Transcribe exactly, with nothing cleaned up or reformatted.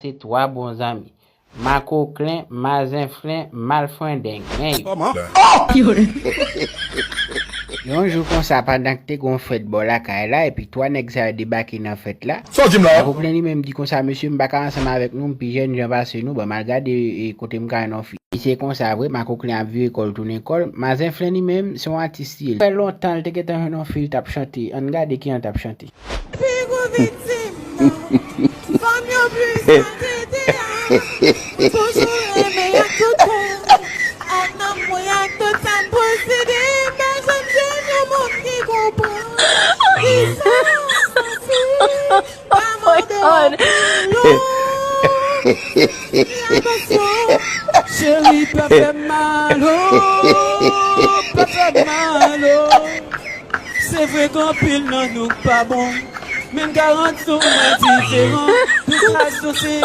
Se twa bon zanmi. Makoklen, mazenflen, malfrendeng. Men yo. Yon jou konsa, pandan k te gon fèt bò lakay la, epi twa nèg sa yo debake nan fèt la. Sa w di m la? Makoklen li menm di konsa, mesye, m pa ka ansanm avèk nou, m pi jèn jan pase nou, bon, m al gade e, kote m ka jwenn yon fi. Li se konsa vre, Makoklen ap vire kò l tounen kò l. Mazenflen li menm, se yon atis li ye. Fè lontan l te gentan jwenn yon fi, l t ap chante. Ann gade kijan l t ap chante. Pi gwo viktim nan fanm yo plis kantite a. Mwen toujou renmen ak tout kè, ak nanm mwen, ak tout sa m posede. M pa janm jwenn yon moun ki konprann. Kisa m santi? Pa mande anpil non. Fè atansyon. Cheri, pa fè m mal, oh, pa fè m mal, oh. Se vre gen anpil nan nou k pa bon, men m garanti w mwen diferan. Tout sa sou se